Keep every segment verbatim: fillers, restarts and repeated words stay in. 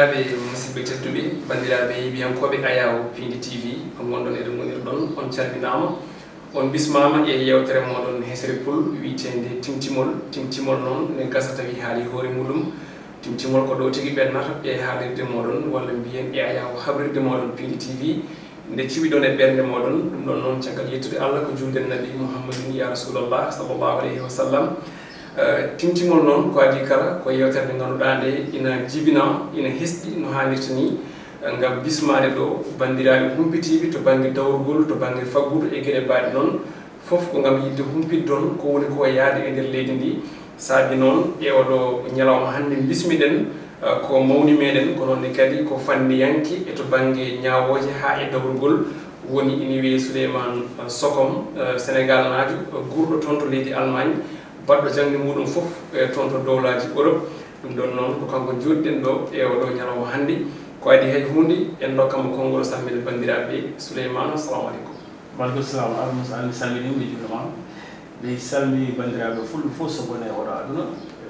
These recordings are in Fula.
Ɓe musidɓe tedduɓe, banndiraaɓe yeeɓiyankooɓe Ayaawo Piindi T V, on wonɗon eɗen ngonirɗon, on calminaama. On bismaama e yeewtere mooɗon hesre pul wiyeteende Timtimol. Timtimol noon ne gasa tawi haali hoore muɗum. Timtimol ko ɗo tigi ɓennata e haalirde mooɗon, walla mbiyen e Ayaawo habrirde mooɗon Piindi T V. Nde ciwiɗon e ɓernde mooɗon, ɗum ɗon noon caggal yettude Allah ko juulden Nabi Muhammadin ya Rasulallah sallallahu alayhi wa sallam. Eh, Timtimol noon ko adii kala ko yeewtere nde ngannduɗaa nde ina jibina, ina hesɗi no haanirta ni, eh, ngam bismaade ɗo banndiraaɓe humpitiiɓe to bannge dawrugol, to bannge faggudu e geɗe baaɗe noon. Fof ko ngam yiɗde humpitde on ko woni ko yahde e nder leydi ndi. Saabi noon e oɗo ñalawma hannde mbismiɗen, eh, ko mawni meɗen, ko noon ne kadi ko fanniyanke e to bannge ñaawooje haa e dawrugol, woni ina wiyee Souleymane, eh, Sokom, eh, Senegal naajo, eh, guurɗo toon to leydi Allemagne, baɗɗo jaŋde muɗum fof, eh, toon to dowlaaji Europe. Ɗum ɗon noon ko kanko njooɗiɗen ɗo e oɗo ñalawma hannde. Ko adii hay huunde, en ndokkat mo konngol, o salmina banndiraaɓe. Souleymane, assalamu aleykum. Waleykum salam, Amadou Moussa, mi salminiima, mi juurniima. Mi salmini banndiraaɓe fulɓe fof so woni e oɗo aduna.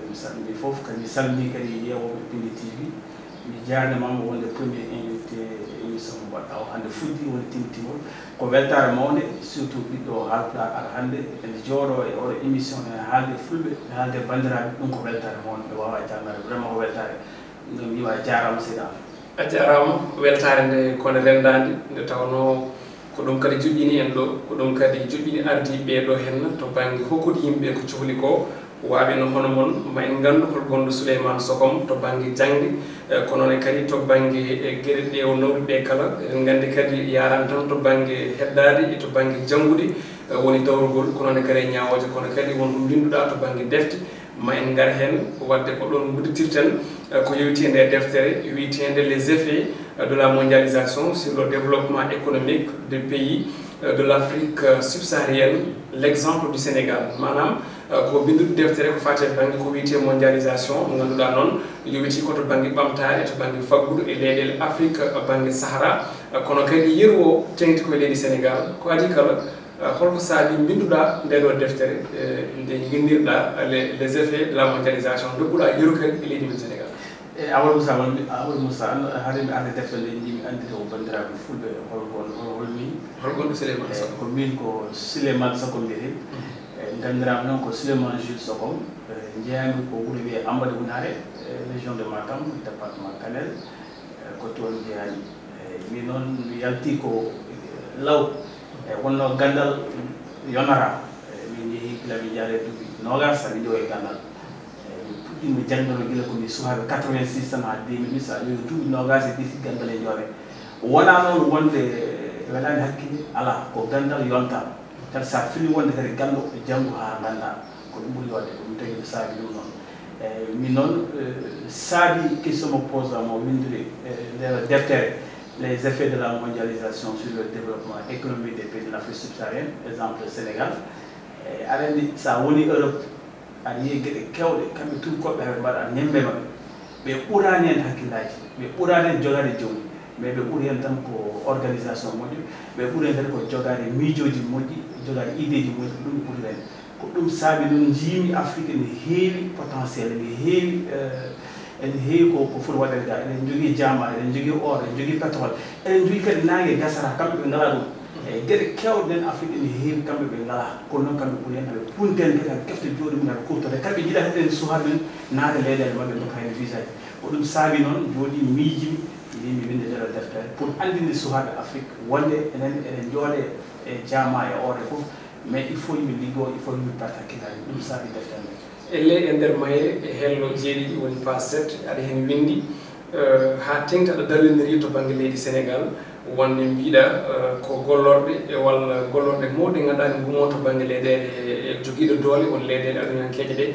Mi salmini fof, kadi mi salmini kadi yeewooɓe Piindi T V. Mi jaarniima mo wonde premier invité émission mo mbaɗɗaa o hannde fuɗɗii woni Timtimol. Ko weltaare mawnde, surtout ɓiɗɗo Haalpulaar ara hannde ene jooɗoo e oɗo émission ene haalde fulɓe, ene haalde banndiraaɓe, ɗum ko weltaare mawnde, mi waawaa jaarnaade, vraiment ko weltaare. Ɗum mi wiya a jaaraama seydi Amadou. A jaaraama, weltaare nde ko nde renndaande, nde tawnoo ko ɗum kadi joƴƴini en ɗo, ko ɗum kadi joƴƴini ardiiɓe ɓee ɗo henna to bannge hokkude yimɓe ko cohli ko. Waaɓe no hono mon, ma en nganndu hol gonɗo Souleymane Sokom to bannge jaŋde, eh, ko noon e kadi to bannge, eh, geɗe ɗe o nawri ɗe kala. Eɗen nganndi kadi yaaraani tan to bannge heddaade e to bannge janngude, eh, woni dawrugol, ko noon e kadi e ñaawooje, kono kadi won ko mbinnduɗaa to bannge defte. Ma en ngar heen, waɗde ko ɗoon ngudditirten, eh, ko yowiti e nde deftere wiyeteende Les effets, eh, de la mondialisation sur le développement économique des pays, eh, de l'Afrique, eh, subsaharienne, l'exemple du Sénégal. Maanaam, eh, ko binndude deftere ko faati e bannge ko wiyetee mondialisation, mo ngannduɗaa noon yowiti ko to bannge ɓamtaare, to bannge faggudu e leyɗeele Afrique, eh, bannge Sahara, eh, kono kadi yeru o teeŋti ko e leydi Sénégal. Ko adii kala, eh, holko saabii mbinnduɗaa nde ɗo deftere, eh, nde nginndirɗaa les, les effets de la mondialisation, ndokkuɗaa yeru kadi e leydi men Sénégal? E Amadou Moussa, won-, Amadou Moussa, an-, haade mi arde deftere nde, njiɗmi anndude o banndiraaɓe fulɓe, hol gon-, hol, hol min? Hol gonɗo Souleymane Sokom? E, ko min ko Souleymane Sokom mbiyetee. Mhm. E, nganndiraaɓe noon ko Souleymane Jules Sokom. E, njeyaami ko wuro wiyee Ambade Wunaare, e, région de Matam, département Kanel. E, ko toon njeyaami. E, min noon mi yalti ko, e, law. E, wonno ganndal yonata. E, min njehi gila min njaari duuɓi noogaas, saɗa ƴeewa e ganndal. E, min puɗɗiima jaŋde gila ko mi suhaaɓe quatre-vingt-six tan haa deux mille huit, so a ƴeewi duuɓi noogaas e ɗiɗi ganndal e joore. Wonaa noon wonde welaani hakkille, alaa, ko ganndal yonta. Kadi so a fini wonde kadi ganndo, janngu haa nganndaa. Ko ɗum ɓuri waɗde, ko ɗum tagi ko saabi ɗum noon. E, min noon, e, saabi question mo posa mo winndude, e, nder deftere, Les effets de la mondialisation sur le développement économique des pays de l'Afrique subsaharienne, exemple Sénégal. E, aɗa anndi, so a woni Europe, aɗa yiya geɗe keewɗe, kamɓe tuubakooɓe, aɓe mbaɗa ñembe maɓɓe. Ɓe ɓuraani en hakkillaaji, ɓe ɓuraani en jogaade jawdi, mais ɓe ɓuri en tan ko organisation moƴƴo, ɓe ɓuri en kadi ko jogaade miijooji moƴƴi, jogaade ideeji moƴƴi, ko ɗum ɓuri en. Ko ɗum saabi noon njiimi Afrique ene heewi potentiel, ene heewi, eh, ene heewi ko, ko foti waɗeede ga. Eɗen njogii jamaa, eɗen njogii or, eɗen njogii pétrole, eɗen njogii kadi naange gasata, kamɓe ɓe ngalaa ɗum. E geɗe keewɗe nden Afrique ene heewi kamɓe ɓe ngalaa, kono noon kamɓe ɓuri en, aɓe punti en kadi, aɓe kefta jawdi mum, aɓe kuutorta. Kamɓe njiɗaa kadi en suhaaɓe men naata leyɗeele maɓɓe, ndokka en visa ji. Ko ɗum saabi noon jooɗii miijimi, mbiimi winnde ndee ɗoo deftere pour anndinde suhaaɓe Afrique wonde enen eɗen njooɗee e jamaa e or e fof, mais il faut yimɓe liggoo, il faut yimɓe mbaɗa hakkillaaji. Ɗum saabi deftere nde. Elle e nder mayre e hello jeeɗiɗi woni page sept, aɗa heen winndi, eh, haa teeŋti aɗa dallinirii to bannge leydi Sénégal, wonde mbiɗa, eh, ko gollorɗe e walla gollorɗe mawɗe ngannduɗaa ne ngumoo to bannge leyɗeele e jogiiɗo doole won leyɗeele adunankeeje ɗe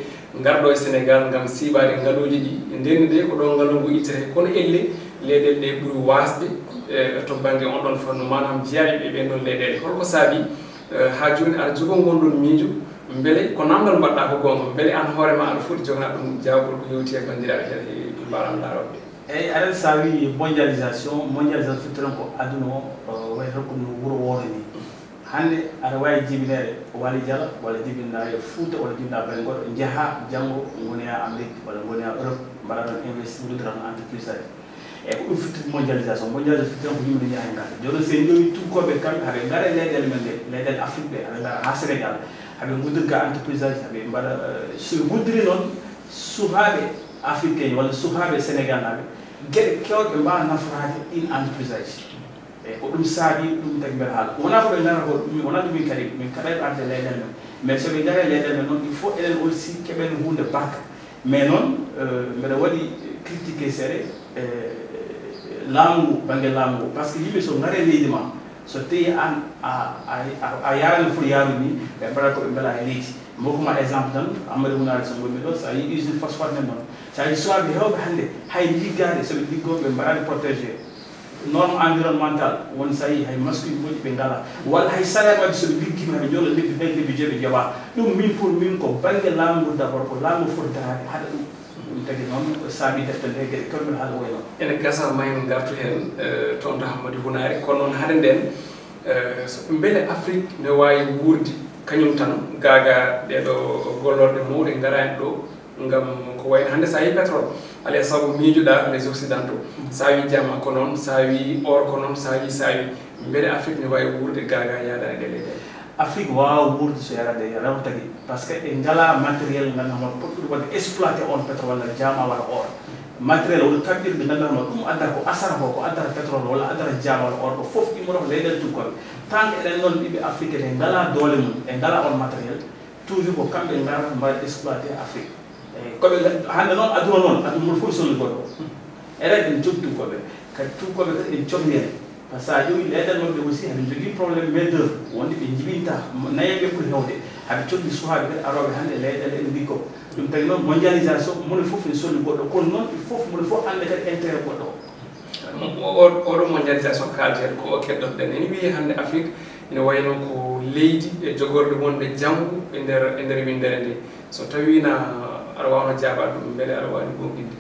ngarɗo e Sénégal ngam siiɓaade ngaluuji ɗi. Ndeen nde ko ɗo ngalu ngu ittete, kono elle leyɗeele ɗe ɓuri waasde, eh, to bannge on ɗon fannu, maanaam jeyaaɓe e ɓeen ɗon leyɗeele. Holko saabi, eh, haa jooni aɗa jogoo ngon ɗon miijo? Mbele ko naamndal mbaɗɗaa ko goonga, mbele aan hoore ma aɗa foti joganaade ɗum jaawgol ko yowti e banndiraaɓe he, he mbaɗam ndaarooɓe? Eyi, aɗa anndi so a wii mondialisation, mondialisation firti tan ko aduna o, eh, wayi tan ko no wuro wooto ni. Hannde aɗa waawi jibinaade Waali Jala, walla jibinɗaa e Fuuta, walla jibinɗaa bannge goɗɗo, njahaa janngo ngonoyaa Amérique, walla ngonoyaa Europe, mbaɗaa ɗoon investir, nguddiraa ɗoon entreprise aji. Eyi, ko ɗum firti mondialisation. Mondialisation firti tan ko yimɓe ne ñaani ngal. Jooni noon, so en ƴeewi tunkooɓe kamɓe, haɓe ngara e leyɗeele men ɗe, leyɗeele Afrique ɗe, haɓe ngara haa Sénégal, haɓe nguddira ga entreprise aji, haɓe mbaɗa, eh, so ɓe nguddiri noon sukaaɓe africain walla sukaaɓe sénégalnaaɓe, geɗe keewɗe ɓe mbaawa naforaade ɗiin entreprise aji. Eyi, ko ɗum saabi ɗum tagi mbeɗa haala. Wonaa ko ɓe ngarata ko, ɗum, wonaa ɗum min kadi, min kaɗay arde leyɗeele men. Mais so ɓe ngarii leyɗeele men noon, il faut enen aussi keɓen huunde barka. Mais noon, eh, mbeɗa waɗi critiqué seeɗa, eh, laamu ngu, bannge laamu ngu. Par ce que yimɓe so ngari e leydi ma, so tawi aan a, a, a, a yaaraani foti yaarude ni, ɓe mbaɗat ko ɓe mbela e leydi. Mi hokku ma exemple tan, Amadou Wunaari so ngonmi ɗo, so a yii usine phosphate men noon, so a yii sukaaɓe heewɓe hannde, hay liggaade, so ɓe liggoo, ɓe mbaɗaani protégé. Norme environnementale, won so a yii hay masque uji moƴƴi ɓe ngalaa. Walla hay salaire maɓɓe, so ɓe liggiima, ɓe njooɗo lebbi nayi, lebbi joyi, ɓe njoɓaa. Ɗum min, pour min, ko bannge laamu ngu d'abord, ko laamu ngu foti daraade haɗa ɗum. Ɗum tagi noon, ko saabi defte nde, geɗe keewɗe mbeɗa haala wayno. Ene gasa ma en ngartu heen, eh, toon to Hammadi Hunaare, kono noon hade ndeen, eh, so, mbele Afrik ne waawi wuurde kañum tan, gaagaa ɗeeɗo gollorɗe mawɗe ngaraani ɗo, ngam ko wayno hannde so a yii pétrole, alaa e sago miijoɗaa les occidentaux. So a wii diamant ko noon, so a wii or ko noon, so a wii, so a wii. Mbele Afrik ne waawi wuurde gaagaa yaadaani ɗe leyɗeele? Afrik waawaa wuurde so yaadaani ɗe, rewo tagi. Par ce que ɓe ngalaa matériel ngal hono potɗude waɗde exploité on pétrole walla diamant walla or. Matériel woni kaɓirɗe ngal hono ɗum addata ko asara ko, ko addata pétrole walla addata diamant walla or, ko fof immoroo ko leyɗeele tukkooɓe. Tant que enen noon ɓiɓɓe Afrik ɓe ngalaa doole mum, ɓe ngalaa on matériel, toujours ko kamɓe ngarata mbaɗa exploité Afrique. Eyi, ko ɓe ngar-, hannde noon aduna noon, aduna mum fof sonni goɗɗo. Enen en jogii tukkooɓe, kadi tukkooɓe kadi en cohli en. Par ce que so a ƴeewi leyɗeele maɓɓe aussi, haɓe njogii problème main d'œuvre, wonde ɓe njibinta, nayeeɓe ɓuri heewde. Haɓe cohli sukaaɓe kadi arooɓe hannde leyɗeele en liggoo. Ɗum tagi noon mondialisation, moni fof ene sonni goɗɗo, kono noon il faut moni fof annda kadi intérêt goɗɗo o. Mo-, o-, o-, oɗo mondialisation kaalten ko o keddorɗen. Ene wiyee hannde Afrik ene wayno ko leydi e jogorɗe wonde janngo e nder, e nder winndere nde. So tawii na aɗa waawno jaabaade ɗum, mbele aɗa waawi goongɗinde?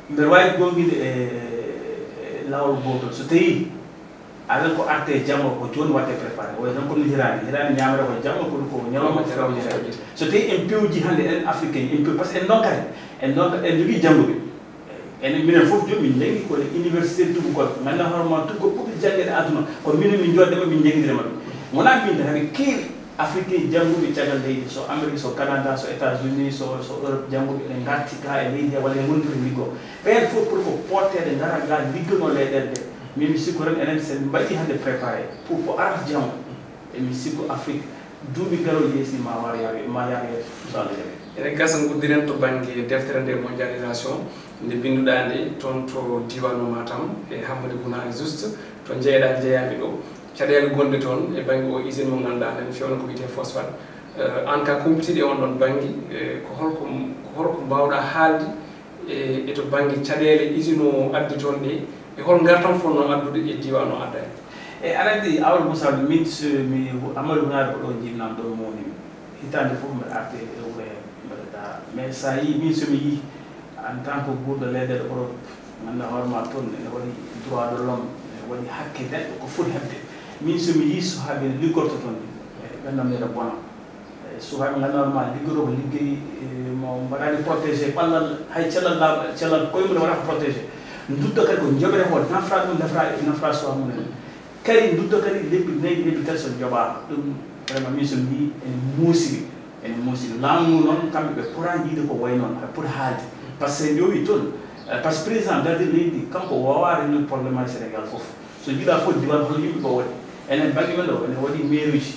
Mbeɗa waawi goongɗinde e, e laawol gootol. So tawii aɗa ko arte janngo, ko jooni waɗde préparé. O wayno ko no hiraani. Hiraani ñaamata ko janngo, kono ko ñalawma ko fewniree. So tawii en pewjii hannde enen Afrique en, en pew-, par ce que en ndonkani, en ndonka, en njogii jannguɓe. Enen, minen fof jooni min njanngi ko e université tuubakooɓe. Nganndaa hoore ma tuubakooɓe ɓurɓe janngeede aduna, ko minen min njooɗde maɓɓe, min njanngidira maɓɓe. Wonaa min tan, haɓe keewi Afrique jannguɓe caggal leydi, so Amérique, so Canada, so États-Unis, so, so Europe, jannguɓe ene ngarti ga e leydi he walla e wondude liggoo. Ɓeen fof pour ko potteede ngara ga ligganoo leyɗeele ɗe. Min mi sikku tan enen so en mbaɗii hannde préparé pour ko arata janngo. E mi sikku Afrique duuɓi garooji yeeso ma war yaawe, ma yaawe yeeso, so Allah jaɓi. Ene gasa nguddiren to bannge deftere nde mondialisation nde binnduɗaa nde toon to diiwaan mo Matam e Hammadi Hunaare Juste, to njeeyɗaa njeeyaaɓe ɗo. Caɗeele gonɗe toon e bannge o usine mo ngannduɗaa enen fewna ko wiyetee phosphate. Eh, aan ka kumpitiiɗo e on ɗon bannge, eh, ko holko, ko holko mbaawɗaa haalde e, e to bannge caɗeele usine o addi toon ɗe, e hol ngartam fotnoo addude e diiwaan o adda en? E aɗa anndi, Amadou Moussa, min so mi, Amadou Hunaare ko ɗo njinnam, ɗo mawni mi. Hitaande fof mbeɗa arde e wuro he, mbeɗa daa. Mais so a yii, min so mi yii, en tant que guurɗo leyɗeele Europe, nganndaa hoore ma toon, ene waɗi droit de l'homme, ene waɗi hakke neɗɗo, ko foti heɓde. Min so mi yii sukaaɓe ne liggorto toon, e ɓenndam ne ene bona. E sukaaɓe ngannduɗaa ma liggoroo ko liggey, e, mo mbaɗaani protégé, ɓallal, hay cellal laaɓa, cellal koye mum waɗaaka protégé. Ndutto kadi ko njoɓere ko nafra ɗum, nafra, nafra suwaa mum en. Kadi ndutto kadi lebbi nayi, lebbi tati so njoɓaama. Ɗum vraiment min so mi yii ene muusi mi, ene muusi mi. Laamu ngu noon kamɓe ɓe potaani yiide ko wayi noon, ɓe poti haalde. Par ce que ƴoowi toon, eh, par ce que président gardi leydi ndi, kanko o waawaa régler problème aji Sénégal fof. So njiɗaa fof diiwaan hol yimɓe ko waɗi. Enen bannge men ɗo, ene waɗi maire uji,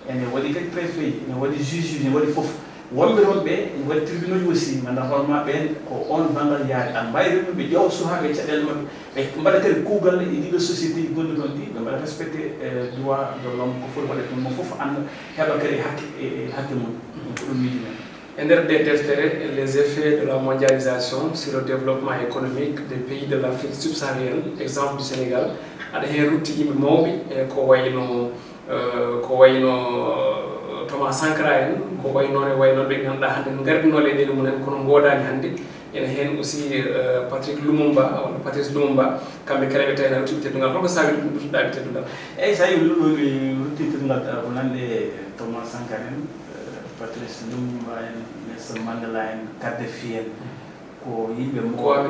ene waɗi kadi préfet ji, ene waɗi juge uji, ene waɗi fof. Wonɓe toon ɓe, ene waɗi tribunal uji aussi, nganndaa hoore ma ɓeen ko oon banngal yaari. Aɗa mbaawi rewnude ɓe, ƴeewa sukaaɓe e caɗeele maɓɓe, ɓe mbaɗa kadi kuugal e ɗiɗo société ji gonɗi toon ɗi, ɓe mbaɗa respecté, eh, droit de l'homme, ko foti waɗeede toon, mo fof annda, heɓa kadi hakke, e, e hakke mum. Ɗum ko ɗum miijo men. E nder nde deftere, Les effets de la mondialisation sur le développement économique des pays de l'Afrique subsaharienne, exemple du Sénégal, aɗa heen rutti yimɓe mawɓe, e ko wayno, eh, ko wayno, eh, Thomas Sankara en, ko wayno e wayno ɓe ngannduɗaa hannde no ngardinoo leyɗeele mum en, kono ngoodaani hannde. Ene heen aussi, eh, Patrick Lumumba, walla Patrice Lumumba, kamɓe kala ɓe tawi na rutti teddungal. Holko saabi ɗum, ɗum ɗaɓi teddungal? Eyi, so a yii ɗum ɗo mi rutti teddungal, eh, ko nande Thomas Sankara en, eh, Patrice Lumumba en, Nelson Mandela en, Kadhafi en. Ko yimɓe mawɓe, Kwame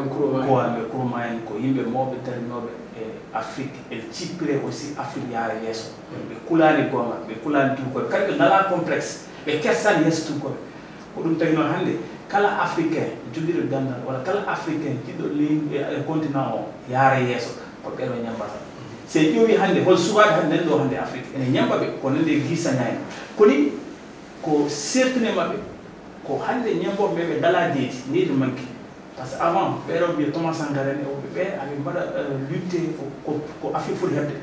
Nkrumah en, ko yimɓe mawɓe darinooɓe e Afrique, e cippire aussi Afrique yaara yeeso. Ɓe kulaani goonga, ɓe kulaani tuukoɓe, kadi ɓe ngalaa complexe, ɓe kersaani yeeso tuukoɓe. Ko ɗum tagi noon hannde kala Africain jogiiɗo ganndal walla kala Africain jiɗɗo leydi e continent o yaara yeeso, ko ɓeɗo ñambata. So en ƴeewi hannde hol sukaaɓe hannde nan ɗo hannde Afrique ene ñamba ɓe, ko nande Guy Sagna en. Koni ko sertine maɓɓe ko hannde ñambooɓe ɓe ɓe ngalaa deedi, neydi manki. Par ce que avant ɓeɗo mbiya Thomas Sankara en e woɓɓe ɓe aɓe mbaɗa lutte ko ko Afrique foti heɓde.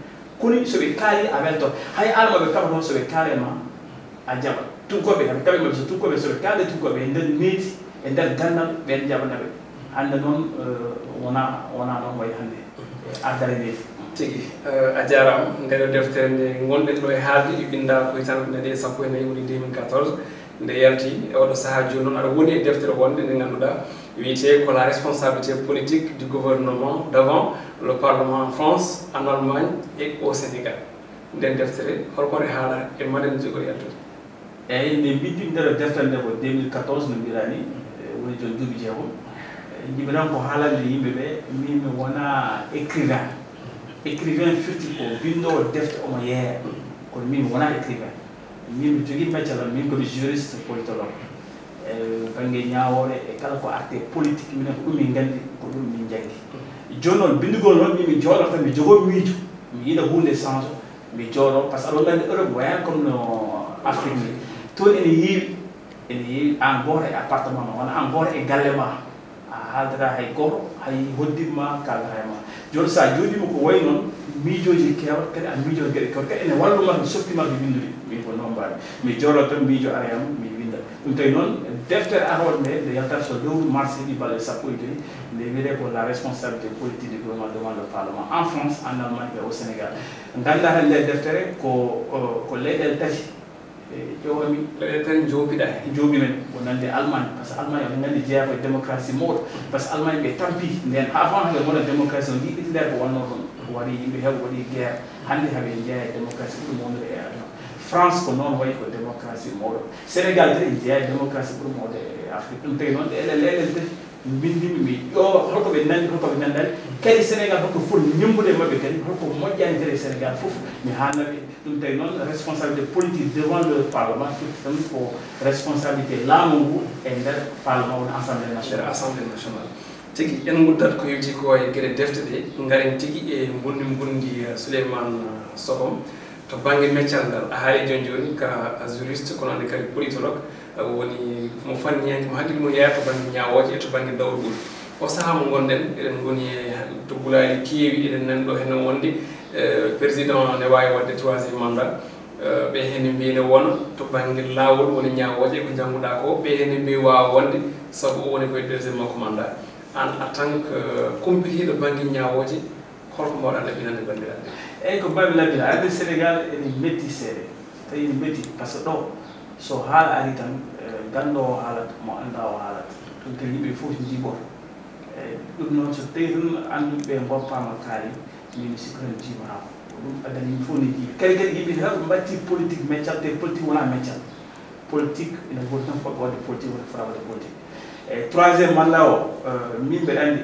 Koni so ɓe kaali a welto, hay alma ɓe kaɓa toon so ɓe kaali ma a jaɓa. Tunkooɓe aɓe kaɓe maɓɓe so tunkooɓe so ɓe kaali tunkooɓe e nder needi e nder ganndal ɓen jaɓana ɓe. Hannde noon wona wona noon wayi hannde ardare needi. Tigi. A jaaraama. Ndee ɗo deftere nde ngonɗen ɗo e haalde winndaa ko hitaande ujunere e sappo e nayi woni deux mille quatorze. Nde yalti e oɗo sahaa jooni noon aɗa woni e deftere wonde nde ngannduɗaa wiyetee ko la responsabilité politique du gouvernement d'avant, le parlement en France, en Allemagne et au Sénégal. Nden deftere holko nde haala e maɗen jogori yaltude? Eeyi, nde mbinndimi ndee ɗo deftere nde ko deux mille quatorze no mbiɗaa ni, woni jooni duuɓi jeegom. Njiɗmi tan ko haalande yimɓe ɓe min mi wonaa écrivain. Écrivain firti ko binndoowo defte omo yeeya, kono min mi wonaa écrivain. Min mi jogii meccal am, min ko mi juriste politologue e bannge ñaawoore e kala ko arte politique, minen ko ɗum min nganndi, ko ɗum min njanngi. Jooni noon binndugol noon min mi jooɗo tan mi jogoo miijo, mi yiɗa huunde change, mi jooɗo par ce que aɗa nganndi Europe wayani comme no Afrique ni, toon ene heewi ene heewi aan gooto e appartement ma walla aan gooto e galle ma. A haaldataa hay gooto, hay hoddii ma kaaldataa e ma. Jooni so a jooɗiima ko wayi noon miijooji keewat kadi a miijoo geɗe keewat kadi ene wallu ma mi sokki ma mi winndude. Min ko noon mbaɗmi, mi jooɗo tan miijo ara e am mi winnda. Ɗum tawi noon deftere aroore nde nde yaltata so lewru mars heɓii balɗe sappo e joyi, nde wiyetee ko la responsabilité politique du gouvernement devant le parlement en France, en Allemagne et au Sénégal. Nganndaa tan nde deftere ko ko leyɗeele tati ƴeewami. Leyɗeele tati njoobiɗaa heen. Njoobi men ko nande Allemagne par ce que Allemagne oɗon nganndi jeyaa ko e démocratie mawɗo par ce que Allemagne ɓe tampi ndeen avant ɓe ngona démocratie o ndi Hitler ko wannoo ɗum, ko waɗi yimɓe heew waɗi guerre. Hannde haɓe njeyaa e démocratie ɓuri mawnude e aduna. France ko noon wayi ko démocratie mawɗo. Sénégal kadi njeyaa e démocratie ɓuri mawde e Afrique. Ɗum tawi noon ɗe ele leyɗeele tati mbinndimi mi ƴoowa holko ɓe nanndi holko ɓe nanndaani, kadi Sénégal holko foti ñemmbude e maɓɓe kadi holko moƴƴaani kadi e Sénégal fof mi haalna ɓe. Ɗum tawi noon responsabilité politique devant le parlement firti tan ko responsabilité laamu ngu e nder parlement woni assemblée nationale. Assemblée nationale. Tigi en nguddat ko yewti ko e geɗe defte ɗe ngaren tigi e mbundi mbundi Souleymane Sokom. To bannge meccal ngal a haali jooni jooni ka juriste kono anndi kadi politologue, woni mo fanniyanke mo hakkille mum yeeya to bannge ñaawooje e to bannge dawrugol. O sahaa mo ngonɗen eɗen ngoni e to gulaali keewi eɗen nani ɗo hene wonde président ne waawi waɗde troisième mandat. Ɓe hene mbiyi ne wona to bannge laawol woni ñaawooje ko njannguɗaa ko, ɓe hene mbiyi waawa wonde sabu o woni koye deuxième makko mandat. Aan en tant que kumpitiiɗo bannge ñaawooje, holko mbaawɗaa ɗaɓɓinande banndiraaɓe? Eeyi, ko mbaawmi laaɓirde arde Sénégal ene metti seeɗa, tawi ene metti par ce que ɗo so haala ari tan ganndoowo haalata mo anndaa o haalata. Ɗum kadi yimɓe fof njiiɓoto. Eeyi, ɗum noon so tawi tan annduɓe ɓe ngoppaama kaari, min mi sikku tan njiiɓotaako. Ko ɗum addani yimɓe fof ne njiiɓi. Kadi kadi yimɓe heewɓe mbaɗti politique meccal te politique wonaa meccal. Politique ene foti tan fotɓe waɗde politique woni fota waɗde politique. E troisième mandat o min mbeɗa anndi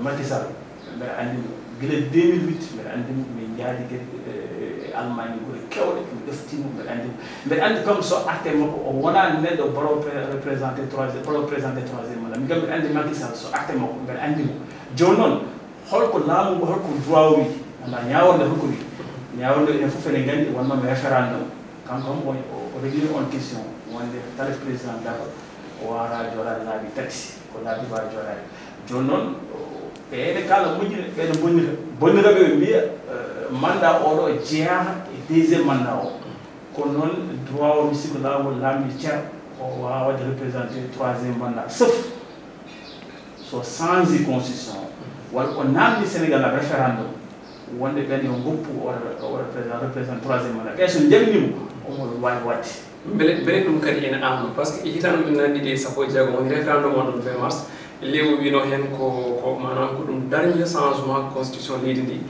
Macky Sall mbeɗa anndi mo gila deux mille huit mbeɗa anndi mo min njaadi kadi e Allemagne gure kewɗe mi ɗoftii mo mbeɗa anndi mo mbeɗa anndi kam so arte makko o wonaa neɗɗo baro représenté troisième baro représenté troisième mandat min kam mbeɗa anndi Macky Sall so arte makko mbeɗa anndi mo jooni noon holko laamu ngu holko droit o wi annda ñaaworde holko wi ñaaworde enen fof eɗen nganndi wonnoo référendum kanko kam o réglini on question wonde kala président daro o waawata jooɗaade laabi tati ko laabi waawi jooɗaade jooni noon ɓe ene kaala moƴƴude ɓeɗo bonnira bonniraɓe ɓe mbiya mandat oɗo jeyaa e deuxième mandat o kono noon droit o mi sikko laawol laamɗi cer o waawa waɗde représenté troisième mandat sauf so change constitution o walla o namdi Sénégal a référendum wonde ɓen yo ngoppu o waɗa président représenté troisième mandat ɓe so njamnimo omo waawi waɗde mbele mbele ɗum kadi ene anno par ce que e hitande ujunnaji ɗiɗi e sappo e jeegom woni référendum on ɗon vingt mars lewru wino hen ko ko manam ko ɗum darñi changement constitution leydi ndi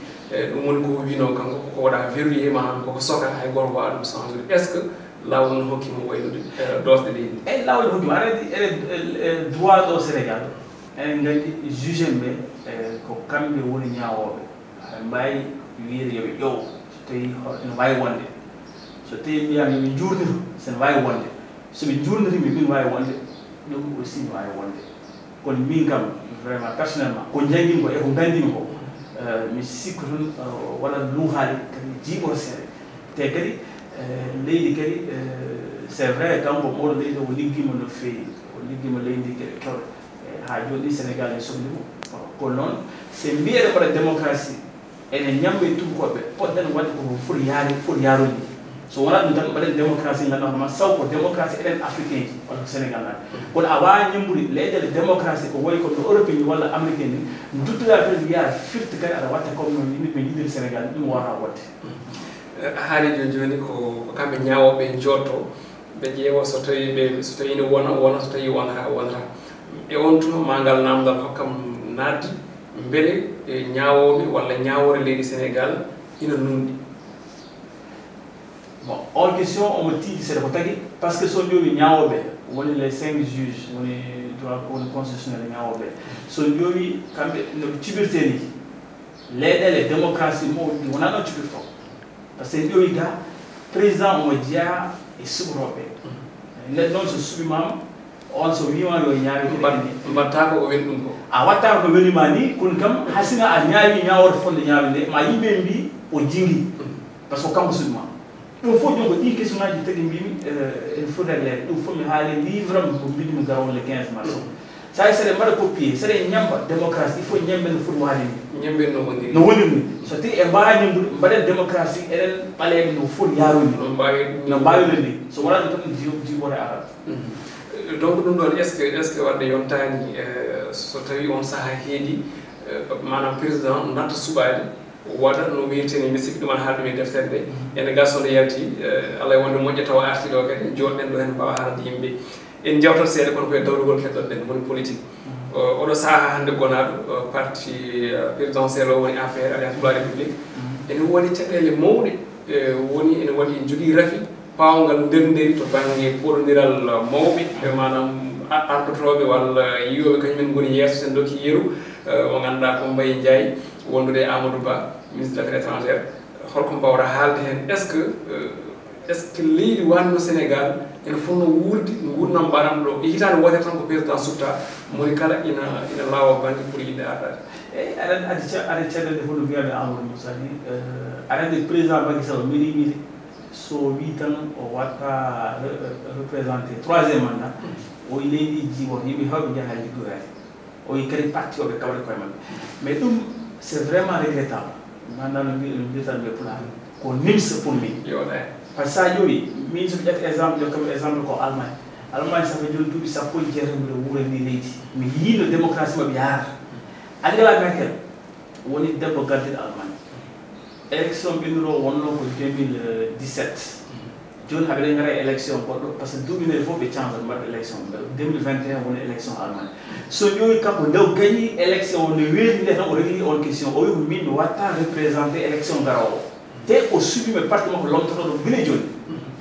ɗum woni ko wino kanko koko waɗa verrouillé manam koko soka hay goto wawa ɗum changeude est ce que lawol no hokkimo waylude doosɗe leydi ndi eyi lawol hokkimo aɗa andi eɗen droit ɗo sénégal Eɗen nganndi juge en ɓe, eh, ko kamɓe woni ñaawooɓe. Aɗa mbaawi wiyde yo ɓe ƴoow so tawii ho-, ene waawi wonde. So tawii mbiyaama yo ɓe njuurnito, so ene waawi wonde. So ɓe njuurnitiima, ɓe mbiyii ene waawi wonde, ɗum aussi ene waawi wonde. Kono miin kam, vraiment, personnellement, ko njanngi-mi ko e ko nganndi-mi ko, eh, mi sikku tan, eh, wonat luuhaali kadi jiiɓoto seeɗa. Te kadi, eh, leydi kadi, eh, c'est vrai, kanko mawɗo leydi o, o liggiima no feewi, o liggiima leydi ndi geɗe keewɗe. Eh, haa jooni Sénégal ene sohli mo. Kono noon, so en mbiyii eɗen mbaɗa démocratie, ene ñammba e tuubakooɓe, poɗɗen waɗde ko foti yaari-, foti yaarude. So wonaa ɗum tan, mbaɗen démocratie, ngannduɗaa hono saw ko démocratie eɗen Africain ji, walla ko Sénégal naaɓe. Kono a waawaa ñemmbude leyɗeele démocratie ko wayi kono no Europe ni walla Amérique ni, nduttoɗaa tan mbiyaa firti kadi aɗa watta comme no yimɓe njiɗiri Sénégal, ɗum waawataa waɗde. Eh, a haali jooni jooni ko, ko kamɓe ñaawooɓe njootto, ɓe ƴeewa so tawii ɓe, so tawii ne wona, wona, so tawii wonata, wonata. E on tuma, maa ngal naamndal hokkam naatde, mbele, eh, ñaawooɓe walla ñaawoore leydi Sénégal ina nuunɗi? Bon, on question omo tiiɗi seeɗa ko tagi, par ce que so on ƴeewi ñaawooɓe, woni les cinq juges, woni droit, woni constitutionnel ñaawooɓe. So on ƴeewi kamɓe no ɓe cuɓirtee ni, leyɗeele démocratie mawɗi ɗi wonaa noon cuɓirtoo. Par ce que en ƴeewi ga, président omo jeyaa e suɓotooɓe. Neɗɗo noon so suɓimaama, on so wiimaama yo ñaawe kadi Mbat-, ene. Mbaɗtaa ko ko weli ɗum ko. A waɗtaa ko weli ma ni, kono kam, hay sinno a ñaawi ñaawoore fotde ñaawde nde, ma yimɓe mbii o jingi. Par ce que kanko suɓimaama. Ɗum fof jooni ko ɗii questionaaji tagi mbiimi, eh, ene foti régleede. Ɗum fof mi haali livre am ko mbiɗmi garoowo le quinze mars. So hay seɗen mbaɗa copier, seɗen ñammba démocratie, il faut ñammben no foti waade ni. Ñammben no woniri. No woniri ni. So tawii en mbaawaa ñammbude, mbaɗen démocratie, eɗen ɓaleeɓe no foti yaarude. No mbaawi-, no mbaawirde ni. So wonaa ɗum tan, jiw-, jiwoore arat. Mhm. Donc, ɗum ɗoon, est-ce que, est-ce que waɗde yontaani, eh, so tawii oon sahaa heedi, eh, maanaam président natta suɓaade, waɗa no wiyetee ni, mi sikki ɗum aɗa haala ɗum e deftere nde. Mhm. Ene gasa nde yalti, eh, alaa e wonde moƴƴa tawa artii ɗo kadi, njooɗɗen ɗo heen mbaawa haalande yimɓe. En njewtat seeɗa kono ko e dawrugol keɗoɗen woni politique. Mhm. O, oɗo sahaa hannde gonaaɗo, o, parti, eh, présidentiel o woni A P R, Alliance pour la République. Mhm. Ene waɗi caɗeele mawɗe, eh, woni ene waɗi jogii rafi paawngal nder nderi to bannge porondiral mawɓe, eh, maanaam a-, artotooɓe walla yiyooɓe kañumen ngoni yeeso, so en ndokkii yeru, eh, mo ngannduɗaa ko Mbaye Ndiaye, wondude e Amadou Ba, ministre des Affaires étrangères. Holko mbaawɗaa haalde heen? Est-ce que, eh, est-ce que leydi wanno Sénégal ene fotnoo wuurde nguurndam mbaɗam ɗo? E hitaande wootere tan ko président suɓtaa, moni kala ina, ina laawa bannge pour yiɗde ardaade. Eyi, aɗa, aɗa ca-, aɗa caɗeele fof no mbiyaa-mi Amadou Moussa ni, eh, aɗa anndi président Macky Sall meeɗii wiide so wii tan o waɗta re-, représenté troisième mandat, o e leydi jiiɓoto, yimɓe heewɓe njaha liggoyaade. O wi kadi parti o ɓe kawri koye maɓɓe. Mais ɗum, c'est vraiment regrettable. Maanaam no mbi-, no mbiyata ɗum e Pulaar, ko nimsa pour min. Yo ɗe. Par ce que so a ƴeewi, min so mi ƴetti exemple, jokkam exemple ko Allemagne. Allemagne, ça fait jooni duuɓi sappo e jeetati mbiɗo wuura e ndii leydi. Mi yii no démocratie maɓɓe yahrata. Angela Merkel woni debbo gardiiɗo Allemagne. Élection ɓennuɗo o wonnoo ko deux mille dix-sept. Jooni haɓe ngara e élection goɗɗo, par ce que duuɓi nayi fof ɓe change mbaɗa élection. Deux mille vingt et un woni élection Allemagne. So ƴeewi kanko nde o gañi élection o, nde weeti nde tan o réglé on question. O wi ko min mi watta représenté élection garoowo. Te o suɓiima e parti makko lomtotooɗo gila e jooni.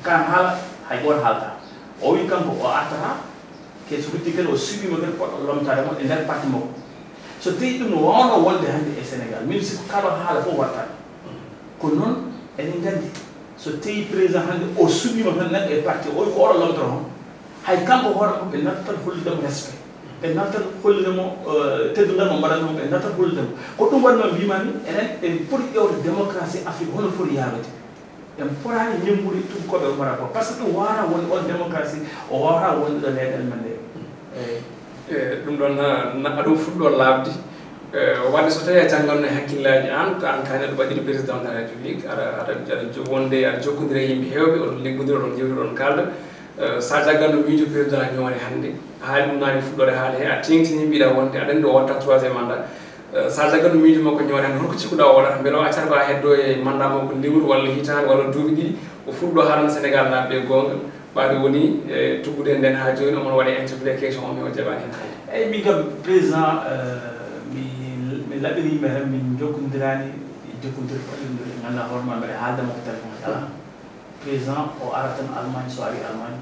Kan haala hay gooto haalta. O wi kanko o artata, ke so rutti kadi o suɓiima kadi poɗɗo lomtaade mo e nder parti makko. So tawii ɗum no waawnoo wonde hannde e Sénégal, min sikku kala haala fof waɗtaa. Kono noon, eɗen nganndi, so tawii président hannde o suɓiima tan neɗɗo e parti, o wi ko oɗo lomtoro on, hay kanko hoore makko ɓe nattat hollude mo respect. Ɓe nattat hollude mo, eh, teddungal mo mbaɗatnoo mo, ɓe nattat hollude mo. Ko ɗum waɗnoo mbiimi enen, en poti ƴeewde démocratie Afrique hono foti yaarude. En potaani ñemmbude tuubakooɓe Umar Ba, par ce que ɗum waawataa wonde on démocratie, o waawataa wonde ɗo leyɗeele men ɗe. Eyi. E, ɗum ɗoon na, na, aɗa fuɗɗoo laaɓde. E, waɗde so tawii a jannganno e hakkillaaji aan, ko aan kaa neɗɗo baɗiiɗo président de la République, aɗa, aɗa, aɗa jo-, wonde aɗa jokkondira e yimɓe heewɓe, oɗon liggondira, oɗon njewtira, oɗon kaalda. E, so a jannganno miijo président ñoore hannde, a haali ɗum naane fuɗɗoore haala he, a teeŋtini mbiɗa wonde aɗa anndi o waɗta troisième mandat. Eh, so a jagganno miijo makko ñoore hannde, holko cikkuɗaa o waɗata? Mbele o accata ko a heddoo e mandat makko lewru walla hitaande walla duuɓi ɗiɗi, o fuɗɗoo haalana Sénégal naaɓe ɓe goonga, ɓaade woni, eh, tuggude e ndeen haa jooni, omo waɗa interpellé question o, mi o jaɓaani heen hay. Eyi, min kam, président, eh, mi, mi laɓɓini yimɓe tan, min njokkondirani, jokkondir ko allindir, ɓe ngannduɗaa hoore ma, mbeɗa haalda makko téléphone kala. Président o ara tan Allemagne, so ari Allemagne,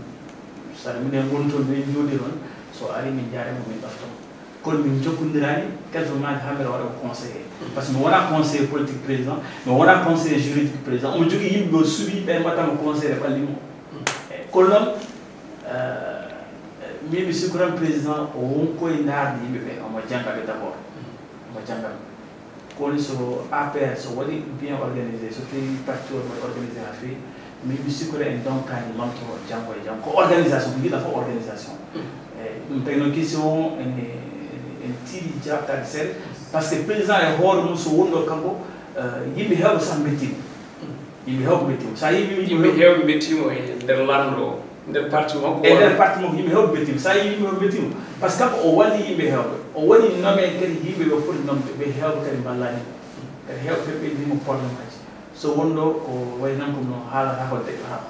saɗa minen ngoni toon, min njooɗi toon, so ari min njaare mo, min ɗofta mo. Kono min jokkondirani, quelques fois haa mbeɗa waɗa ko conseiller. Par ce que mi wona conseiller politique président, mi wona conseiller juridique président. Omo jogii yimɓe o suɓii, ɓe mbaɗata mo conseiller, ɓe ɓallii mo. Kono noon, eh, min mi sikku tan président o won koye ndaarde yimɓe ɓe, omo jannga ɓe d'abord. Omo jannga ɓe. Ko woni so A P R so waɗi bien organisé, so tawi parti o waɗi organisé haa feewi, min mi sikku tan en ndonkaani lomto janngo e janngo. Ko organisation, ko mbiɗa fof organisation. Eyi, ɗum tawi noon question o ene, ene, ene tiiɗi jaabtaade seeɗa, par ce que président e hoore mum so wonno kanko, eh, yimɓe heewɓe sax mbettiima. Yimɓe heewɓe mbettiima. So a yii yimɓe Yimɓe heewɓe mbettiima e nder lanndo o, nder parti makko E nder walla parti makko, yimɓe heewɓe mbettiima. So a yii yimɓe heewɓe mbettiima, par ce que kanko o walli yimɓe heewɓe. O waɗi nommé kadi yimɓe ɓe foti nomde, ɓe heewɓe kadi mballani mo. Kadi heewɓe kadi ɓeydi mo problème aji. So wonno ko wayi nan ko no haalata ko deƴƴata ko.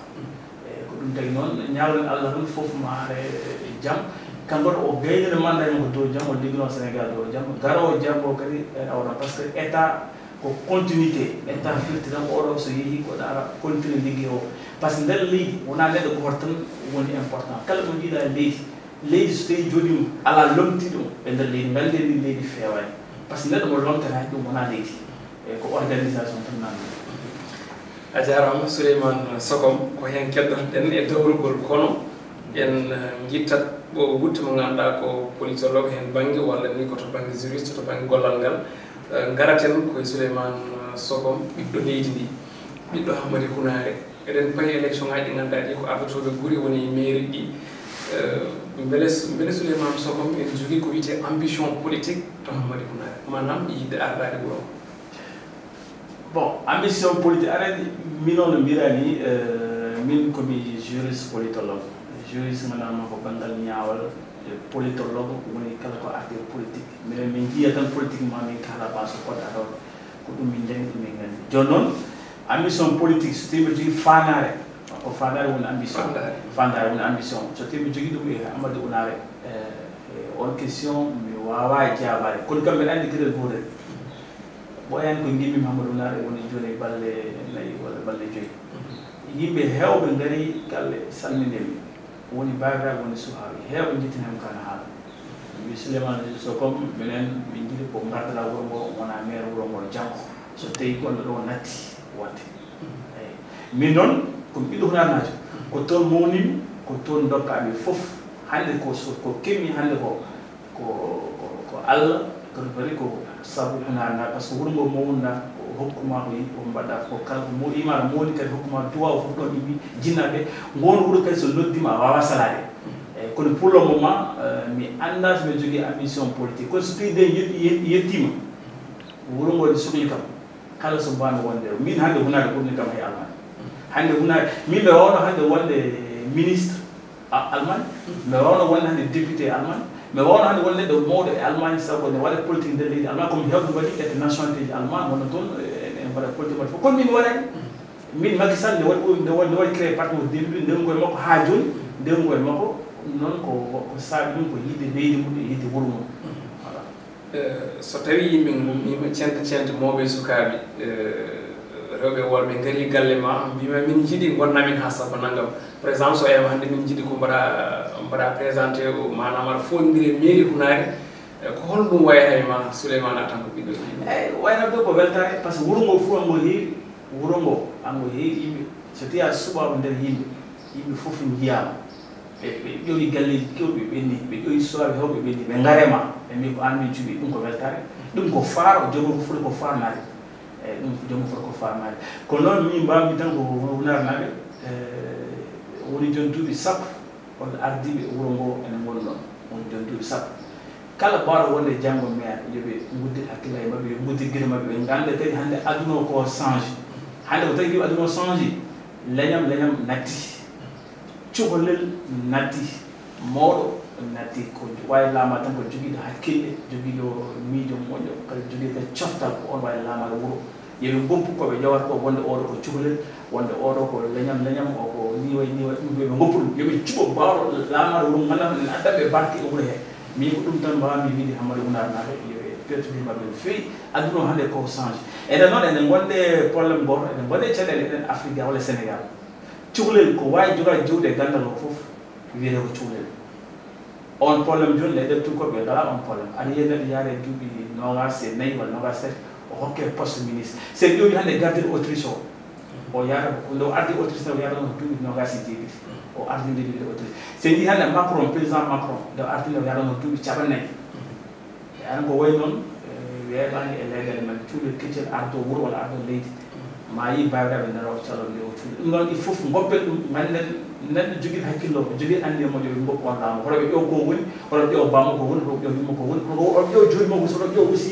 Eyi, ko ɗum tagi noon, ñaawren Allah tan fof ma are jam. Kanko o gaynino mandat makko dow jam, o liggino Sénégal dow jam. Garoowo jam o kadi, eh, awra, par ce que État ko continuité. État firti tan oɗo so yehi ko ɗaara continue liggey o. Par ce que nder leydi wonaa neɗɗo gooto tan woni important. Kala mo njiiɗa e leydi, leydi so tawi jooɗiima alaa lomtiiɗo e nder leydi, ngannden ni leydi feewaani. Par ce que neɗɗo mo lomtataake ɗum wonaa leydi. E ko organisation tan nanndi. A jaaraama, Souleymane Sokom. Ko heen keddotoɗen e dawrugol, kono en, eh, ngittat ɓo wutte mo ngannduɗaa ko politologue heen bannge, walla ni ko to bannge juriste, to bannge gollal ngal. Eh, ngaraten ko e Souleymane, eh, Sokom, ɓiɗɗo leydi ndi, ɓiɗɗo Hammadi Hunaare. Eɗen payi élection ŋaaji ɗi ngannduɗaa ɗi ko ardotooɓe gure woni mairie ɗi. Eh, mbele, mbele Souleymane Sokom ene jogii ko wiyetee ambition politique to Hammadi Hunaare, maanaam yiɗde ardaade wuro? Bon, ambition politique, aɗa anndi, min o no mbiɗa ni, eh, min ko mi juriste politologue. Juriste ngannduɗaa ko banngal ñaawal, e politologue woni kala ko affaire politique. Minen min njiya tan politiquement, min kaala ba so code ad hoc, ko ɗum min njangi, ɗum min nganndi. Jooni noon, ambition politique, so tawi mbiɗa jogii faandaare, ko faandaare woni ambition. Faandaare. Faandaare woni ambition. So tawi mbiɗa jogii ɗum e Hammadi Hunaare, eh, eh, on question mi waawaa jaabaade. Kono kam mbiɗa anndi geɗel gootel. Ɓooyaani ko ngimmii Hammadi Hunaare woni jooni e balɗe nayi walla balɗe joyi. Yimɓe heewɓe ngarii galle, salmindii mi. Woni baabiraaɓe, woni suhaaɓe. Heewɓe njettini kam, kana haala. Mbi Souleymane Sokom, minen min njiɗi ko ngardaɗaa wuro ngo, wona maire wuro ngo janngo. So tawi goɗɗo ɗo natti wonde. Eyi. Min noon, ko mi ɓiɗɗo Hunaarnaajo. Ko toon mawnimi, ko toon ndokkaami fof. Hannde ko so, ko keɓmi hannde ko, ko, ko, ko Allah, kono kadi ko sabu Hunaarnaaɓe, par ce que wuro ngo mawnɗaa, o hokkuma ko yiɗi, o mbaɗa ko kala ko mo imaara mawni kadi hokkuma duwaaw fof ɗon immi, jinnaaɓe, ngoon wuro kadi so noddiima a waawaa salaade. Eyi, kono pour le moment, eh, mi anndaa so mbiɗa jogii ambition politique. Kono so tawi de yet-, yet-, yettiima, wuro ngo ene sukli kam. Kala so mbaawmi wonde, min hannde Hunaare ɓurni kam hay Almaañ. Hannde Hunaare, min mbiɗa waawno hannde wonde ministre a-, Almaañ, mbiɗa waawno wonde hannde député Almaañ, mbiɗa waawno hannde wonde neɗɗo mawɗo e Almaañ, sabu ene waɗa politique nder leydi Almaañ, ko mi heewɓe mbaɗi ƴetti nationalité ji Almaañ, wonno toon, e, e mbaɗa politique maɓɓe fof. Kono min mi waɗaani. Min Macky Sall nde waɗi, nde waɗi, nde waɗi créé parti mo deux mille huit, ndewmi ko e makko haa jooni, ndewmi ko e makko, noon ko, ko saabi ɗum ko yiɗde leydi mum e yiɗde wuro mum. Voilà. Eh, so tawii yimɓe ngummiima, cente cente mawɓe e sukaaɓe, eh, rewɓe e worɓe ngarii galle ma, mbiima min njiɗi ngonnaa min haa sappo nanngam. Par exemple, so ƴeewaama hannde min njiɗi ko mbaɗa, mbaɗa présenté o, maanaam aɗa foondiri e mairie Hunaare, eh, ko hono ɗum wayata e ma, Souleymane, en tant que ɓiɗɗo leydi? Eyi, waynata ko weltaare, par ce que wuro ngo fof ngo heewi, wuro ngo, ango heewi yimɓe. So tawi a suɓaama nder yimɓe, yimɓe fof njiyaama. Ɓe, ɓe ƴowi galleeji keewɗi, ɓe ɓenni, ɓe ƴowi suwaaɓe heewɓe, ɓe ɓenni, ɓe ngare ma, ɓe mbi ko aan min cuɓi, ɗum ko weltaare. Ɗum ko faaro, joom ko foti ko faarnaade. Eyi, ɗum ko joom foti ko faarnaade. Kono noon, min mbaawmi tan ko Hunaarnaaɓe, eh, woni joom duuɓi sappo, walla ardiiɓe wuro ngo ene ngoni ɗoon, woni joom duuɓi sappo. Kala baawɗo wonde janngo maire, yo ɓe nguddit hakkillaaji maɓɓe, yo nguddit gite maɓɓe, ɓe ngannda kadi hannde aduna o ko change. Hannde ko tawi aduna o change, leñam, leñam natti. Cukalel natti, mawɗo natti, ko waawi laamaade tan ko jogiiɗo hakkille, jogiiɗo miijo moƴƴo, kadi jogiiɗo kadi coftal, ko oon waawi laamaade wuro. Yo ɓe ngoppu ko ɓe ƴoowata ko, wonde oɗo ko cukalel, wonde oɗo ko leñam, leñam, o ko nii wayi, nii wayi, ɗum ɓe, ɓe ngoppu ɗum. Yo ɓe cuɓo baawɗo laamaade wuro, ngannda ene adda ɓe barke e wuro hee. Min ko ɗum tan mbaawmi wiide Hammadi Hunaarnaaɓe, yo ɓe pertude maɓɓe no feewi. Aduna o hannde ko change. Enen noon, enen ngonde problème gooto, enen ngonde caɗeele, enen Afrique walla Sénégal. Cukalel ko waawi jogaade jawdi e ganndal o fof, wiyetee ko cukalel. On problème jooni, leyɗe tuukooɓe ngalaa on problème. Aɗa yiya neɗɗo yaare duuɓi noogaas e nayi walla noogaas e tati, o hokke poste ministre. So en ƴeewi hannde gardien Autriche o, o yaara ko nde o ardi Autriche nde o yaarano duuɓi noogaas e jeeɗiɗi. O ardini leydi Autriche. So en njii hannde Macron, président Macron, nde o ardini o yaarano duuɓi capanɗe nayi. E an ko wayi noon, eh, weeɓaani e leyɗeele men, cuuɗel keccel ardoo wuro walla ardoo leydi. Ma yii baawiraaɓe ndaroo calon nde o cuuɗi. Ɗum noon, il faut ngoppen ɗum, ngannden neɗɗo jogii hakkillo, jogii anniya moƴƴo, ɓe ngoppa on laamu. Hoto ɓe ƴeew ko woni, hoto ɓe ƴeew bammo ko woni, hoto ɓe ƴeew yumma ko woni, hoto ɓe ƴeew joomi makko aussi, hoto ɓe ƴeew aussi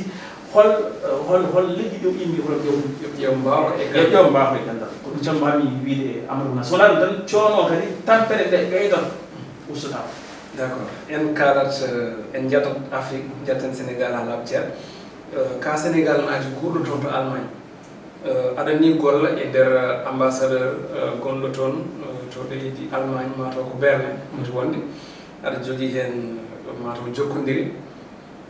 hol, hol leƴƴi ɗo immi, hoto ɓe ƴeew, ƴeew mbaawa ko e ƴeew mbaawa ko e ganndal. Ko ɗum tan mami wiide e Amadou Bouna. So wonaa ɗum tan, coono o kadi, tampere nde ɓeydoto, ustotaako. D'accord. En kaalat, eh, en njatat Afrique, njatten Sénégal haa laaɓi ceeɗa. Eh, ka Sénégal naajo guurɗo toon to Allemagne. Eh, aɗa ni golla e nder ambassadeur, eh, gonɗo toon, eh, to leydi Allemagne, maa taw ko Berlin woni wonde. Aɗa jogii heen, eh, maa taw jokkondiri.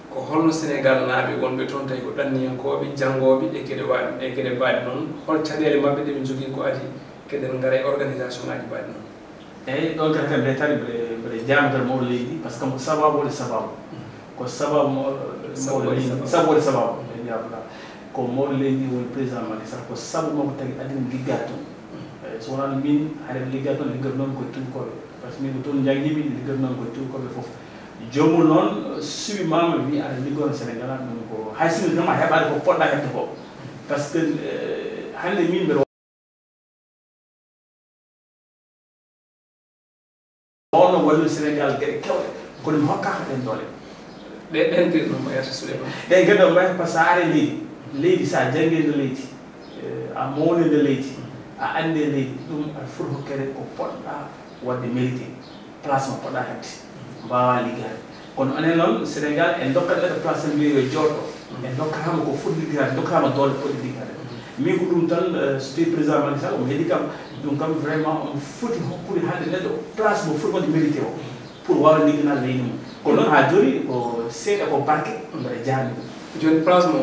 Ko holno Sénégal naaɓe wonɓe toon tawi ko ɗanniyankooɓe, janngooɓe e geɗe waaɗi, e geɗe mbaaɗi noon? Hol caɗeele maɓɓe ɗe ɓe njogii ko adii keɗen ngara e organisation ngaaji mbaaɗi noon? Eeyi, ɗoon kadi kam mbeɗa tawi mbeɗa, mbeɗa jaabodira mawɗo leydi, par ce que ko sabaabu waɗi sabaabu. Ko sabaabu mo-, mawɗo leydi, sabaabu waɗi sabaabu. Sabaabu waɗi sabaabu, mbeɗa jaabodira. Ko mawɗo leydi woni président Macky Sall, ko sabu makko tagi adii mi liggaade toon. Eeyi, so wonaa min, haɗa mi liggaade toon, liggoto noon ko e tuubakooɓe. Par ce que min ko toon njanngiimi, liggoto noon ko e tuubakooɓe fof. Joomum noon, suɓi ma, mi wiyi aɗa liggoto Sénégal, ɗum ko, hay sinno kam a heɓaani ko poɗɗa heɓde ko. Par ce que, eh, hannde min mbeɗa wonno wallude Sénégal geɗe kewɗe, kono mi hokkaaka ɗeen doole. Ɗe, ɗeen geɗe ɗum mbayata Souleymane? Ɗeen geɗe ɗum mbayata, par ce que a ari leydi, leydi so a janngii nder leydi, eh, a mawni nder leydi, a anndi e leydi, ɗum aɗa foti hokkede ko poɗɗa waɗde mérité, place mo poɗɗa heɓde, mbaawa liggaade. Kono onon noon, Sénégal, en ndokkat neɗɗo place tan, mbiya yo jooɗo. En ndokkataama ko foti liggaade, ndokkataama doole poɗɗe liggaade. Min ko ɗum tan, eh, so tawii président Macky Sall, omo heɗii kam, ɗum kam vraiment omo foti hokkude hannde neɗɗo place mo foti waɗde mérité o, pour waawa ligganaade leydi mum. Kono noon haa jooni ko seeɗa ko barke, mbeɗa jaarni ɗum. Jooni place mo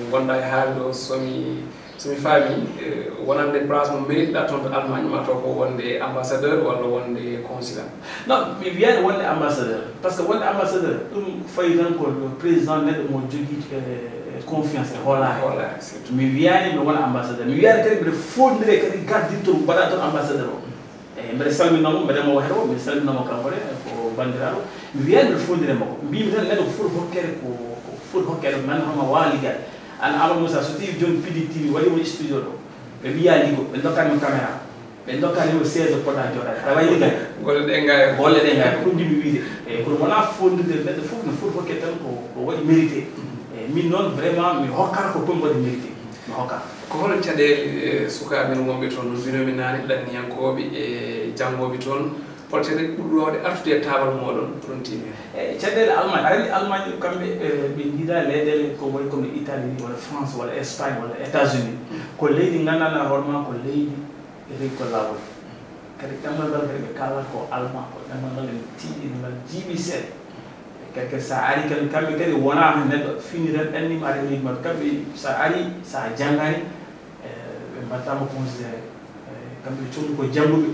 ngonɗa e haalde o, so mi, so mi faami, eh, wonande place mo mérite ɗa toon to Allemagne, maa taw ko wonde ambassadeur walla wonde consulat? Non, mi wiyaani wonde ambassadeur. Par ce que wonde ambassadeur, ɗum fayi tan ko le président neɗɗo mo jogii, eh, confiance e hoolaare. Hoolaare, surtout. Mi wiyaani mi wona ambassadeur. Mi wiyaani kadi mbiɗa foondire kadi gardiɗo toon, mbaɗa toon ambassadeur o. Eeyi, mbeɗa salmina mo, mbeɗa mo heɗo, mbeɗa salmina mo kanko ne, ko banndiraaɗo. Mi wiyaani mbeɗa foondire makko. Mbiymi tan neɗɗo ko foti hokkede ko, ko foti hokkede, mi annda hono waawa liggaade. An Amadou Moussa, so tawii jooni P D T V waɗi mo studio ɗo, ɓe mbiya liggo, ɓe ndokkaani mo caméra, ɓe ndokkaani mo chaise poɗɗa jooɗaade. Aɗa waawi liggaade? Golle ɗe ngaaya. Golle ɗe ngaaya, ko ɗum njiɗmi wiide. Eeyi, kono wonaa foondirde neɗɗo fof no foti hokkede tan ko, ko waɗi mérité. Eeyi, min noon vraiment mi hokkaaka ko potmi waɗde mérité. Mi hokkaaka. Ko hol caɗeele, eh, sukaaɓe men wonɓe toon no mbinomi naane, ɗanniyankooɓe e janngooɓe toon, hol caɗeele ɓurɗe waawde artude e taabal mooɗon, oɗon tiimi heen? Eeyi, caɗeele Allemagne, aɗa anndi Allemagne kamɓe, eh, ɓe njiida leyɗeele ko wayi kono Italie walla France walla Espagne walla États-Unis. Ko leydi nganndanɗaa hoore maa ko leydi rewi ko laawol. Kadi ɗemngal ngal kadi ɓe kaalata ko allemand, ko ɗemngal ngal ene tiiɗi, ngal jiiɓi seeɗa. Kadi, kadi so a arii kadi, kamɓe kadi wonaa neɗɗo fini tan ɗanniima aɗa leydi maɓɓe. Kamɓe so a arii, so a janngaani, eh, ɓe mbaɗataa ma considéré. Eh, kamɓe ɓe cohli ko jannguɓe,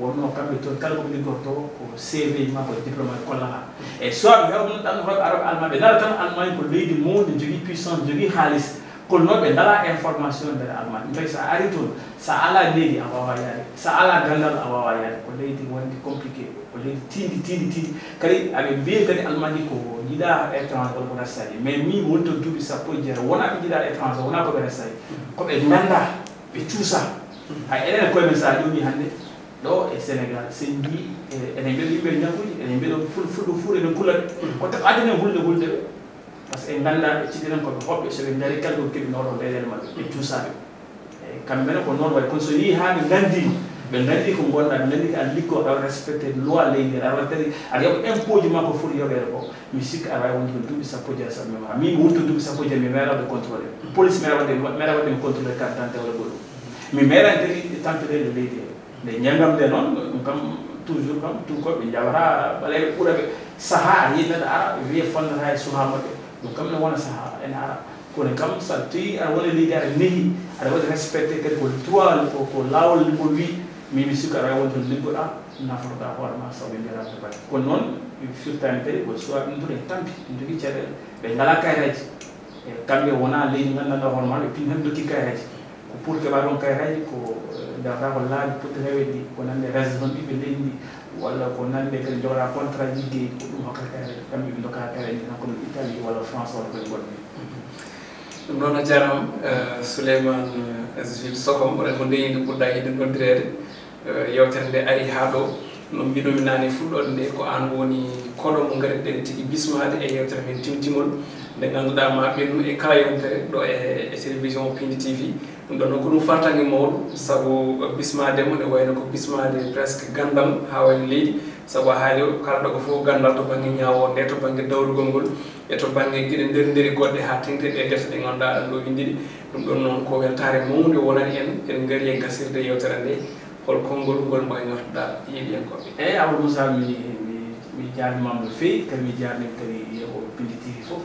wonno kamɓe toon kala ko ɓe liggotoo ko C V maa ko diplôme ɓe kollata. E soit ɓe heɓa ɗum ɗannotooɓe arooɓe Allemagne, ɓe ndaara tan Allemagne ko leydi mawndi, jogii puissance, jogii haalis. Kono noon ɓe ngalaa information nder Allemagne. Ɓe mbayi so a arii toon, so a alaa leydi a waawaa yaade, so a alaa ganndal a waawaa yaade. Ko leydi wonndi compliqué, ko leydi tiiɗndi, tiiɗndi, tiiɗndi. Kadi aɓe mbiya kadi Allemagne ko njiɗaa étranger walla ko restaji. Mais min woni toon duuɓi sappo e jeetati, wonaa ɓe njiɗaa étranger, wonaa ko ɓe restaji. Ko ɓe nganndaa, ɓe cuusaa. Hay enen e koye men so a ƴeewii hannde, ɗo e Sénégal, so en njii, e, eɗen mbiya yimɓe ñakuuji, eɗen mbiya ɗo ful-, fulɓe fuur, eɗen kula ɓe. Ko taw addi en hulde, hulde ɓe. Par ce que en nganndaa ɓe, cikki enen ko ɓe hoɓɓe, so ɓe ngarii kala ko keɓi nawɗo leyɗeele maɓɓe, ɓe cuusaa ɓe. Eyi, kamɓe ne ko noon waɗi. Kono so yehii haa ɓe nganndii, ɓe nganndii ko ngonɗaa, ɓe nganndii ko aɗa liggoo, aɗa waɗa respecté loi leydi, aɗa waɗa kadi, aɗa yoɓa impôt ji maa ko foti yoɓeede ko, mi sikka aɗa waawi wonde ko duuɓi sappo e jeetati, sabu mi meeɗaa. Min mi woni toon duuɓi sappo e jeetati, mi meeɗaa waɗde contrôlé. Police meeɗaa waɗde, meeɗaa waɗde mi contrôlé carte d'identité walla goɗɗum. Mi meeɗaani kadi tampere e leydi he. Nde njanngan nde noon, ɗum kam, toujours kam, tuukooɓe ɓe njawataa ɓaleeɓe ɓura ɓe. Sahaa, a yiyii neɗɗo ara, wiyee fonndataa e suhaa maɓɓe. Ɗum kam ne wona sahaa, ene ara. Kono kam, so a tawii aɗa wona e leydi, aɗa nehii, aɗa waɗi respecté kadi ko droit, ko, ko laawol ngol wii, min mi sikku aɗa waawi wonde toon liggoɗaa, Naforoɗa hoore ma sabu ɓe mbiyata ɓe baɗi. Kono noon, ɓe firtaani kadi ko soit ɗum tun en tampi, ɗum jogii caɗeele, ɓe ngalaa kayitaaji. E kamɓe wonaa leydi nganndanɗaa hoore ma, ɓe pin heen ndokki kayitaaji. Ko pour keɓa ɗon kayitaaji, ko, eh, ndewata ko laabi poti reweede ɗi, ko nande résidence ɓiɓɓe leydi ndi, walla ko nande kadi jogoɗa contrat ji liggeyi, ko ɗum hokkata kayitaaji. Kamɓe ɓe ndokkata kayitaaji tan kono Italie walla France walla koye goɗɗe. Ɗum noon a jaaraama, eh, Souleymane, eh, Jules Sokom, oɗon mo ndeyi nde ɓurɗa yiɗde noddireede. Eh, yewtere nde ari haa ɗo. No mbiɗumi naane fuɗɗoode nde, ko aan woni koɗo mo ngarirɗen tigi bismaade e yewtere men Timtimol, nde ngannduɗaa ma ɓennu e kala yontere ɗo e, e télévision Pindi T V. Ɗum ɗon noon ko ɗum fartaŋŋe mawɗo, sabu bismaade mo ne wayno ko bismaade presque ganndal haa wayno leydi, sabu a haali o, kala ɗo ko fof ganndal to bannge ñaawo nde, to bannge dawrugol ngol, e to bannge geɗe nder nderi goɗɗe haa teŋti ɗe defte ɗe ngannduɗaa aɗa ɗo winndi ɗi. Ɗum ɗon noon ko weltaare mawnde wonani en, en ngari e gasirde yewtere nde. Hol konngol ngol mbaynortoɗaa yeeɓiyankooɓe? Eeyi, Amadou Moussa, mi, mi, mi jaarniima ma no feewi, kadi mi jaarniima kadi yeeɓooɓe Pindi T V fof.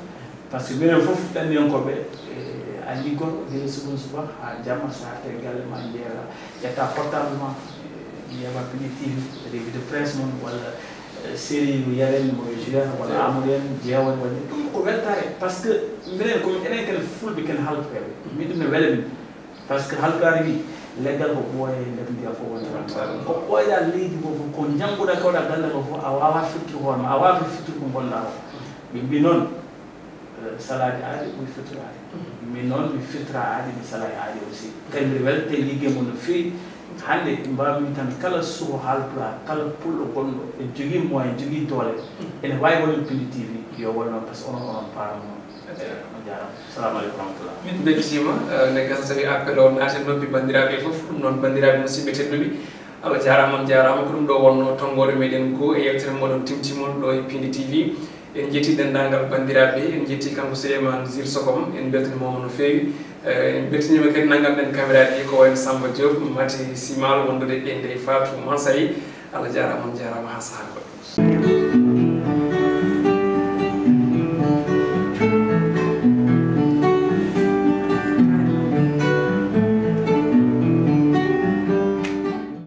Par ce que minen fof ɗanniyankooɓe, eh, a liggoto gila subaka subaka haa jamma, so a artii e galle ma, njeeya, ƴetta portable ma, eh, ƴeewa Pindi T V, revue de presse mon, walla, eh, série mo Yero en, mo Julian, walla Amadou en, Jeewo en, walla ɗum ko weltaare. Par ce que minen ko enen ken fulɓe, ken haalpulaaɓe. Min ɗum ne wela min. Par ce que haalpulaar wi, leggal ko ɓooya e nder ndiyam fof wonta. Ko ɓooyɗa leydi ko fof, ko njannguɗa kewɗa galle ko fof, a waawaa firtude hoore ma, a waawaa firtude ko ngonɗa ko. Ɓe mbi noon, eh, salaaji aadi ɓuri firtude aadi. Min noon mi firtira aadi, mi salay aadi aussi. Kadi mbiɗa welta e ligge mon no feewi. Hannde mbawmi tan kala suko haalpulaar, kala pulɗo gonɗo, e jogii moyen, jogii doole, ene waawi wallitde Pindi T V, yo wallu noon, par ce que onon, onon paaramo noon. On jaaraama. Salaamu aleykum wa rahmatullah. Min mbeltiima, eh, nde gasa tawi appel o naati noppi banndiraaɓe fof. Ɗum noon, banndiraaɓe musidɓe tedduɓe, Allah jaaraama, on jaaraama. Ko ɗum ɗo wonnoo tonngoore meɗen goo e yewtere moɗon Timtimol ɗo e Pindi T V. En njettii denndaangal banndiraaɓe, en njettii kanko Souleymane Jules Sokom, en mbeltaniima mo no feewi. Eh, en mbeltaniima kadi nannganɗen caméra ɗi ko wayno Samba Diop, Mati Simal, wondude e Ndeye Fatou Mansari. Allah jaaraama, on jaaraama haa sahaa goɗɗo.